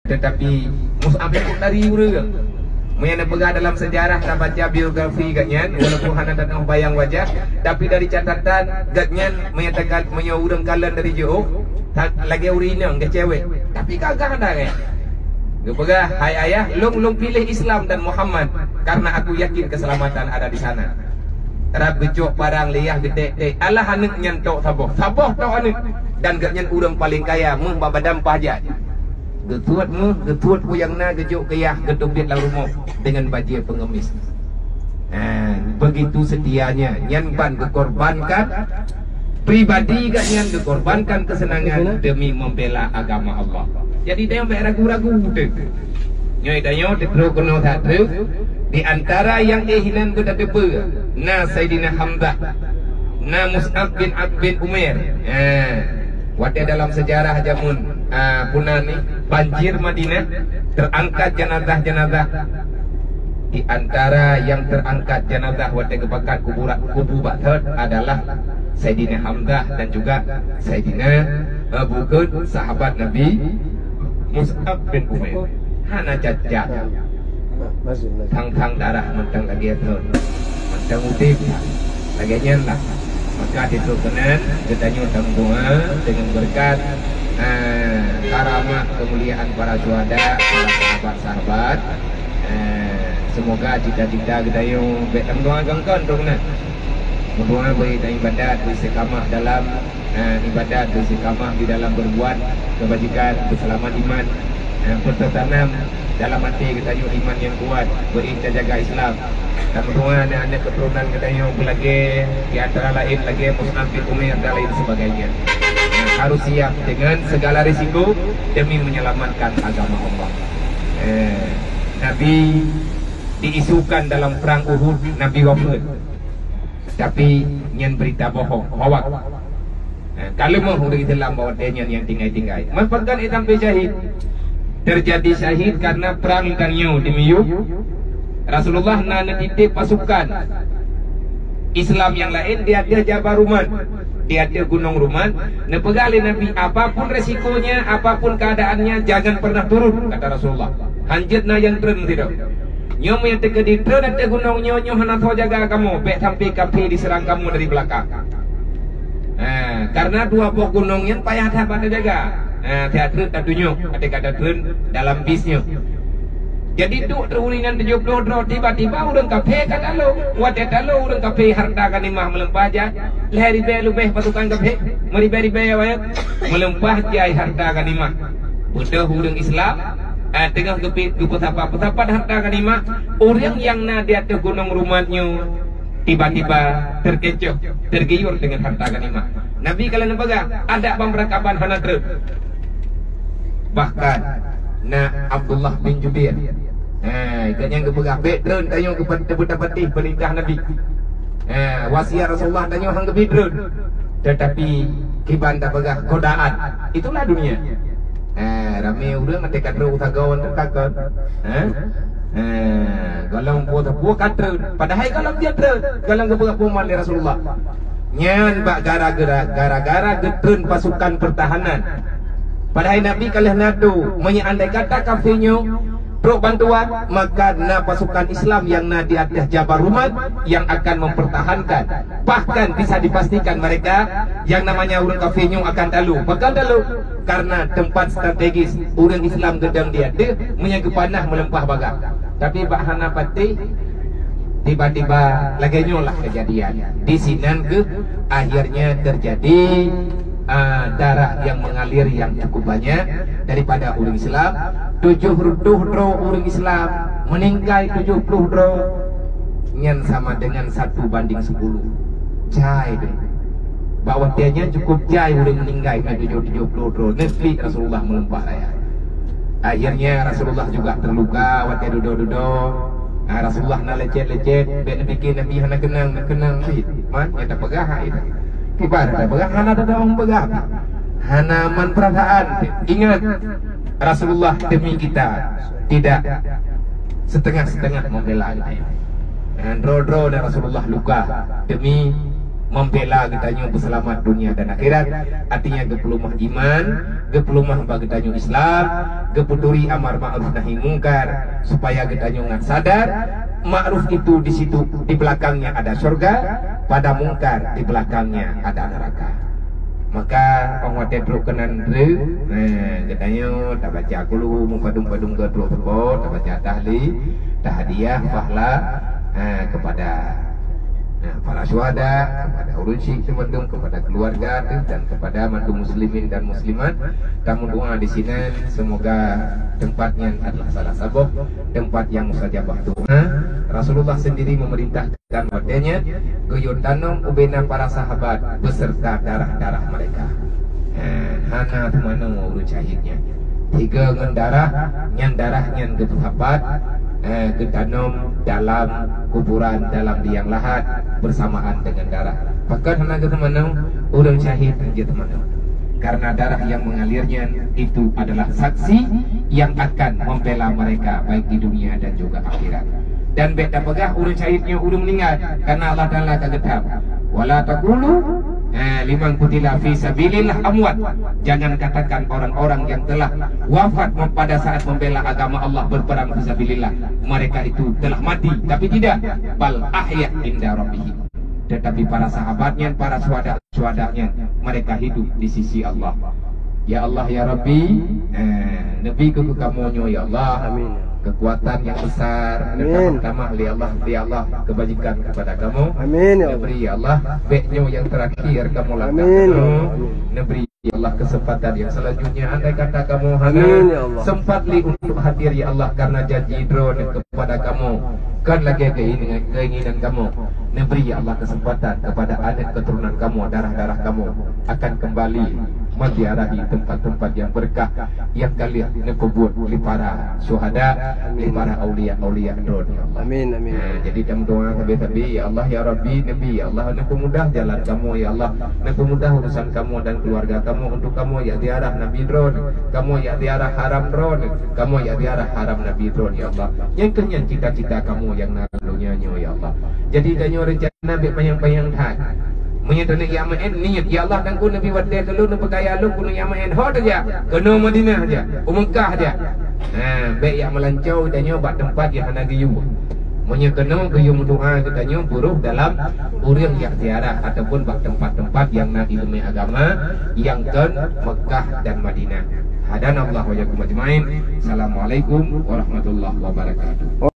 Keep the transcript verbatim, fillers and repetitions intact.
Tetapi Mus'ab nyan dari ureuëng. Meunyoe neupeugah dalam sejarah tabaca biografi gobnyan, walaupun hana tanoh bayang wajah, tapi dari catatan gobnyan meunyoe takat, meunyoe ureuëng kalon dari jiôh, lagée ureuëng inong geucewek. Tapi gagah dah kan. Geupeugah, "Hai ayah, lôn, lôn piléh Islam dan Muhammad karena aku yakin keselamatan ada di sana." Rab geucok parang lé yah geutek-tek, alah aneuëk nyan tok saboh. Saboh tok aneuëk. Dan gobnyan ureuëng paleng kaya, meuh bak badan paih jai. Geutuet meuh, geutuet peue nyang na, geujok keu yah, geuteubiet lam rumoh deungon bajée peungemis. Nah, begitu setianya, nyan ban geukorbankan pribadi gobnyan, geukorbankan keuseunangan demi membela agama Allah. Jadi, tanyoe bék ragu-ragu teuh. Nyoe tanyoe teutroe keunoe that teuh, di antara nyang éh inan geutateupeue, na Saidina Hamzah, na Mus'ab bin Ab-, bin Umair. Eh, watée dalam sejarah jameun, ah, puna ni, banjir Madinah, terangkat jenazah-jenazah. Di antara nyang terangkat jenazah watée geupakat kuburan, kubu bak thot adalah Saidina Hamzah dan juga Saidina, eh, bukon sahabat Nabi Mus'ab bin Umair. Hana cacat. Thang-thang darah mantong lagée thon. Mantong udeb. Lagée nyan lah. Maka di situ keunan geutanyoe tameudoa deungon beureukat, eh, karamah keumuliaan para syuhada, para sahabat-sahabat. Eh, semoga cita-cita geutanyoe bék tameudoa gangkon tu keunan. Meudoa beu ibadat, beu istiqamah dalam eh, ibadat, beristiqamah di dalam berbuat kebajikan, beusalamat iman, eh, beutatanam dalam até geutanyoe iman nyang kuat, beu tajaga Islam. Dan meudoa aneuk-aneuk keuturonan geutanyoe beulagée, di antara laén lagée Mus'ab bin Umair dan lain sebagainya. Nah, harus siap dengan segala risiko demi menyelamatkan agama Allah. Eh, Nabi diisukan dalam perang Uhud, Nabi wafat. Tapi nyan berita bohong, hoak. Nah, ka leumoh ureuëng Islam bak watée nyan nyang tinggai-tinggai. Meunyoe pakon éh sampai syahid? Terjadi syahid karena perang tanyoe di miyueb. Rasulullah na neutitép pasukan Islam nyang laén di ateueh Jabal Rumat, di ateueh Gunong Rumat. Neupeugah lé Nabi, "Apapun resikonya, apapun keadaannya, jangan pernah turun," kata Rasulullah. Hanjeuet na nyang treun sidroe. Nyoe meunyoe teukeudi treun ateueh gunong nyoe, nyoe hana soe jaga kamoe, bék sampai kafé diseurang kamoe dari beulakang. Ha, karena dua boh gunong nyan payah that bak teujaga. Ha, siat treun tatunyok, até ka tatreun dalam bis nyoe. Jadi, duek teuri nyan tujoh ploh droe, tiba-tiba ureuëng kafé ka talo. Watée talo ureuëng kafé, harta ganimah meulimpah jai. Lhée ribée leubeh pasukan kafé, meuribée-ribée awaknyan, meulimpah jai harta ganimah. Beudôh ureuëng Islam, eh, teungoh geupi-, geupeusapat-peusapat harta ganimah, ureuëng nyang na di ateueh gunong Rumat nyoe tiba-tiba terkecoh, tergiur deungon harta ganimah. Nabi ka lheueh neupeugah, "Adak ban beurangkaban hana treun." Bahkan na Abdullah bin Jubair, eh, gobnyan geupeugah, "Bék treun, tanyoe geupat-, geupeutapati peurintah Nabi." Eh, wasiat Rasulullah tanyoe han geubi treun. Tetapi kiban tapeugah godaan. Itulah dunia. Eh, ramé ureuëng até ka trok u sagoe nyan ka kon. Eh? Eh, gohlom peue-peue ka treun. Padahai gohlom jeuet treun. Gohlom geupeugah peue lé Rasulullah. Nyan bak gara-gara, gara-gara geutreun pasukan pertahanan. Padahai Nabi ka lheueh nado, meunyoe andai kata kafé nyoe trok bantuan, maka na pasukan Islam nyang na di ateueh Jabal Rumat nyang akan mempertahankan. Bahkan bisa dipastikan mereka nyang namanya ureuëng kafé nyoe akan talo. Pakon talo? Karena teumpat strategis ureuëng Islam geudong di ateueh, meunyoe geupanah meulimpah bagah. Tapi bak hana patéh, tiba-tiba lagée nyoe lah kejadian. Di sinan keuh akhirnya terjadi, ah, darah yang mengalir yang cukup banyak daripada ureuëng Islam. Tujoh reutôh droe ureuëng Islam, meuninggai tujoh ploh droe. Nyan sama dengan satu banding sepuluh. Jai deh. Bak watée nyan cukup jai ureuëng meuninggai, tujoh, tujoh ploh droe. Neuplik Rasulullah meulimpah raya. Akhirnya Rasulullah juga terluka watée dudoe-dudoe. Ah, Rasulullah na lecet-lecet, bék neupike Nabi hana keunong, na keunong cit. Man, nyata peugah hai dah. Kiban tapeugah hana teudoong peugah. Hana man perasaan. Ingat, Rasulullah demi kita tidak setengah-setengah membela kita. Dan droe-droe na Rasulullah luka demi membela geutanyoe beuseulamat dunia dan akhirat. Artinya geupeuleumah iman, geupeuleumah bak geutanyoe Islam, geupeuturi amar ma'ruf nahi mungkar, supaya geutanyoe ngat sadar, ma'ruf itu di situ, di belakangnya ada syurga, pada mungkar di belakangnya ada neraka. Maka, óh watée trok keunan treuk, nah, geutanyoe tabaca kulhu meupadum-padum geutrok teuko, tabaca tahli, tahdiah, fahla, nah, kepada, nah, para syuhada, kepada ureuëng syik teuh mandum, kepada keluarga teuh, dan kepada mandum muslimin dan muslimat. Tameudoa di sinan, semoga tempat nyan adalah salah saboh tempat yang mustajabah doa. Rasulullah sendiri memerintah Dan watée nyan geuyue tanom ubena para sahabat beserta darah-darah mereka. Eh, hana teumanoe ureuëng syahid nyan. Tiga ngon darah, nyan darah nyan geupeusapat, eh, geutanom dalam kuburan dalam liang lahat bersamaan dengan darah. Pakon hana geuteumanoe? Ureuëng syahid hana geuteumanoe. Karena darah yang mengalir nyan itu adalah saksi yang akan membela mereka baik di dunia dan juga akhirat. Dan bék tapeugah ureuëng syahid nyoe ureuëng meuninggai, karena Allah Taala ka geutam. Wala taqulu, eh, liman qutila fi sabilillah amwat. Jangan katakan orang-orang yang telah wafat pada saat membela agama Allah berperang fi sabilillah, mereka itu telah mati, tapi tidak. Bal ahya inda rabbihim. Tetapi para sahabat nyan, para syuhada, syuhada nyan, mereka hidup di sisi Allah. Ya Allah, ya Rabbi, eh, neubri keu kamoe nyoe, ya Allah, amin, kekuatan yang besar, amin, dan tamah-tamah lé Allah, ya Allah, kebajikan kepada kamoe. Amin, ya Allah. Neubri, ya Allah, bék nyoe yang terakhir kamoe langkah, amin, ya Allah, amin. Neubri Ya Allah, kesempatan yang selanjutnya, andai kata kamoe hana, amin, ya Allah, sempat lé untuk hadir, ya Allah, karena janji Droeneuh kepada kamoe, kon lagée keinginan, keinginan kamoe. Neubri, ya Allah, kesempatan kepada aneuk keturunan kamoe, darah-darah kamoe, akan kembali menziarahi tempat-tempat yang berkah yang ka lheueh neupeubuet lé para syuhada, lé para aulia-aulia Droeneuh, ya Allah. Amin, amin. Nah, jadi tameudoa sabe-sabe, ya Allah, ya Rabbi, neubri, ya Allah, neupeumudah jalan kamoe, ya Allah. Neupeumudah urusan kamoe dan keluarga kamoe untuk kamoe jak ziarah Nabi Droeneuh, kamoe jak ziarah haram Droeneuh, kamoe jak ziarah haram Nabi Droeneuh, ya Allah. Nyang keuh nyan cita-cita kamoe nyang na donya nyoe, ya Allah. Jadi tanyoe rencana bék panyang-panyang that. Meunyoe taneuk jak meu'en, niet, "Ya Allah, Teungku, neubri watée keu lôn, neupeukaya lôn, keuneuk jak meu'en." Ho tajak, keunoe Madinah jak, u Meukah jak. Nah, bék jak meulancô tanyoe bak teumpat nyang hana geuyue. Meunyoe keunoe geuyue meudoa geutanyoe, beuroh dalam ureuëng jak ziarah ataupun bak teumpat-teumpat nyang na ileumèe agama nyang kon Meukah dan Madinah. Hadanallahu wa iyyakum ajmain. Assalamualaikum warahmatullahi wabarakatuh.